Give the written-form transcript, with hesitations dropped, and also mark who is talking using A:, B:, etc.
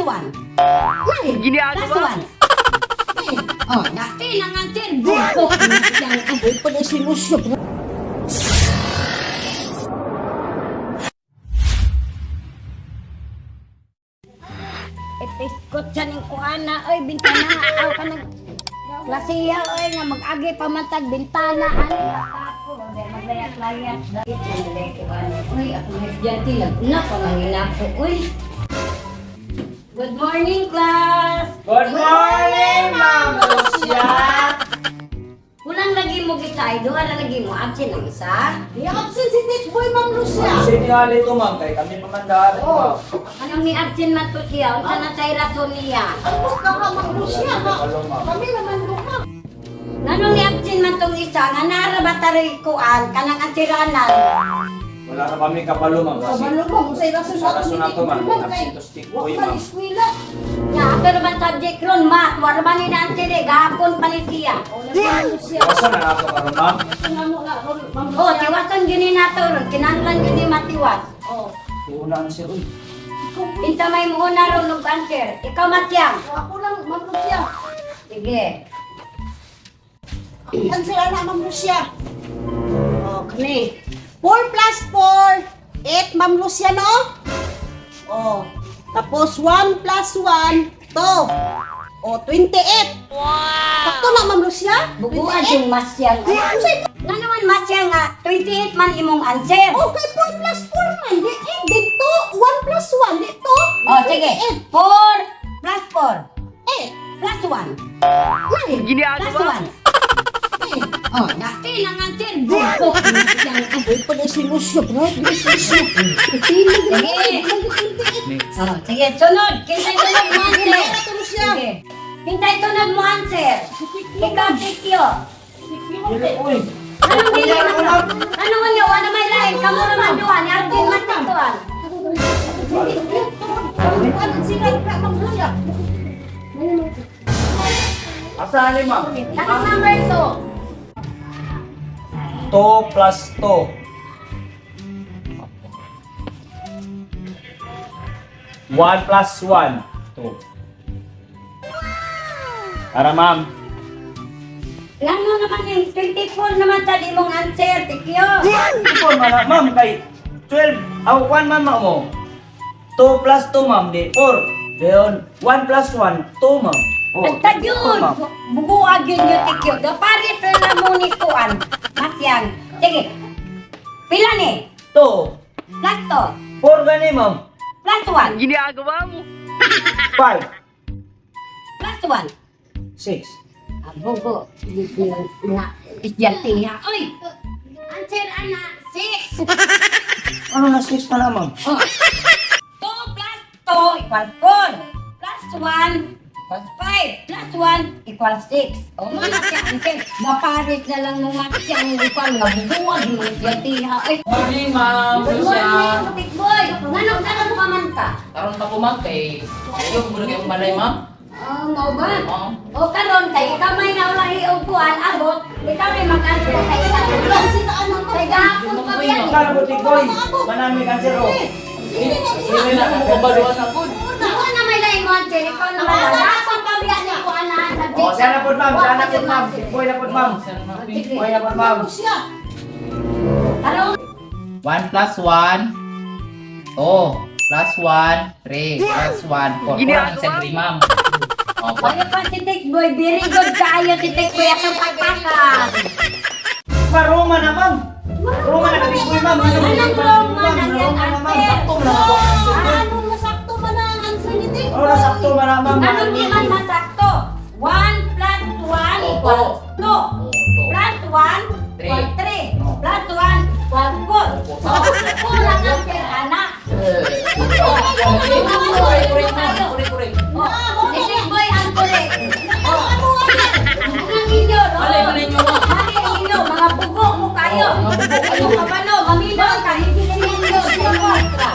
A: 1. 9 plus 1. Oh, dati lang ang answer. Buko.
B: Ay, pag si Lucio.
A: Ipiskot siya ng kuana. Oy, bintana. Aw ka nag... Klasiya, oy, nga mag-agi pamantag bintana. Ano? Ako, maglayat-layat. Dahil na kuana. Uy, ako estudyante, naguna pa manginako. Uy. Good morning, class!
C: Good morning, Ma'am Lucia!
A: Kulang lagi mo kita, ay duha na lagi mo. Absent ang isa.
B: Ni-absent si Tech Boy, Ma'am Lucia.
C: Absent nga dito, ma'am. Kay kami pamandaan.
B: Oh.
A: Anong ni absent man to siya? Unsa na say rason niya?
B: Ang ka ha, Ma'am Lucia, ha? Kami naman duha.
A: Nganong ni absent man tong isa nga nara ba taroy kuan kanang ansiranan?
C: Wala na kami kapalo, ma'am. Kasi
B: Kabalo mo, kung sa'y rason
C: Sa rason
B: ni
C: na to,
B: Tech
C: ma'am.
B: Boy, ma'am, kay
C: Absent to stick
B: wa
C: boy,
B: pa
C: ma'am.
B: ni eskwela.
A: Nga pero man subject ron math, wala man ni answer eh, gahapon pa ni siya.
B: Oh, Ma'am Lucia.
C: Iwasan na nato karon, ma'am.
B: Nga mo na, Ma'am Lucia.
A: Oh, tiwason gyud ni nato ron, kinahanglan gyud ni matiwas.
B: Oh.
C: Una ang sir, uy.
B: Ikaw,
A: Kinsa may muuna ron og answer? Ikaw matyang.
B: ako lang, Ma'am Lucia.
A: Sige.
B: Answer na, Ma'am Lucia. Oh, kani. 4 plus 4, 8, Ma'am Lucia, no? Oh. Tapos 1 plus 1, 2. Oh, 28. Wow! Sakto na, Ma'am Lucia?
A: Buguan yung masyang.
B: Ay, unsay
A: Nga naman masyang nga 28 man imong answer.
B: Okay, 4 plus 4 man. Di, eh, dito, 1 plus 1, dito.
A: Oh, sige. 4 plus 4
B: Eh,
A: plus 1. 9 plus 1. Oh, dati lang ang answer. Buko.
B: ay, pag si Lucio, bro. Si Lucio.
A: Sige. Oh, sige, sunod. Kinsay sunod mo answer.
B: Lucia.
A: Sige. Kinsay sunod mo answer. Ikaw, Tikyo.
C: Dili, uy.
A: Anong dili man to? Anong inyo? Ano may lain? Kamu naman duha. Ni Arjun man tituan.
C: Asa ni, ma'am?
A: Anong number 2?
C: 2 plus 2. 1 plus 1. 2. Para, ma'am.
A: Ano naman yung 24 naman sa imong answer, Tikyo?
C: 24 man, na, ma'am. Kay 12. Aw, 1 man, ma'am mo. 2 plus 2, ma'am. Di, 4. Dayon, 1 plus 1, 2, ma'am. Oh,
A: Basta
C: 24,
A: yun!
C: ma'am.
A: Buguag yun yung Tikyo. Gaparit na mo ni Kuan. Masyang. Sige. Pila ni?
C: 2.
A: Plus 2.
C: 4 gani, ma'am.
A: Plus 1.
C: 5.
A: Plus 1.
C: 6.
A: Bugo. Na. Isyanti ha. Oy! Answer ana. 6.
C: Ano na 6 pa na, ma'am?
A: Oh. 2 plus 2 equals 4. Plus 1 equals 5. Plus 1 equals 6. O, mga siya answer. Maparis na lang nung masyang equal. Nabubuwag mo isyanti ha. Ay,
D: Morning, Ma'am
A: good
D: Lucia.
A: morning, big boy. Nganong tanong pa man ka?
D: Karon pa po, ma'am, kay yung muna kayong balay, ma'am.
A: Oh, mao ba?
D: Oo.
A: O karon kay ikaw may naulahi og kuan abot, ikaw rin mag-answer kay ikaw. Kay gahapon pa biyan.
C: Kala mo, Tikoy. Manami kanser, oh.
D: Hindi na mo kabaluan ako.
A: Ikaw na may laing mo answer, ikaw na may laing. Gahapon pa biyan ni kuan na subject.
C: Oh, siya na po, ma'am. Siya na po, ma'am. Tikoy na po, ma'am. Tikoy na po, ma'am.
A: Karon
D: 1 plus 1, 2. Plus 1, 3. Plus 1, 4. 4 ang sentry, ma'am. Opo.
A: Ayo pa si Tech Boy, very good kaayo si Tech Boy atong pagpakan.
C: Maroma na, ma'am. Roma na, Tikoy, ma'am. Ano,
A: Anong Roma na yan,
C: Roma na, ma'am.
A: answer?
C: Sakto man ako.
B: Ano masakto man ang answer ni Tech
C: Ano na, sakto man na, ma'am.
A: Anong di man masakto? 1 plus 1 equals 2.
D: Oh, two.
A: Plus 1 equals 3. Plus 1 equals 4. So, kulang ang answer, anak.
D: Correct, correct, ma'am. Correct, correct.
A: Oh, si Tech Boy ang correct. Oh. Anong inyo, no?
D: Mali, mali nyo, ma'am.
A: Mali ang inyo, mga bugo mo kayo.
D: Oh, mga bugo kayo.
A: Mga kabalo, maminaw ka, hindi ninyo, sa kontra.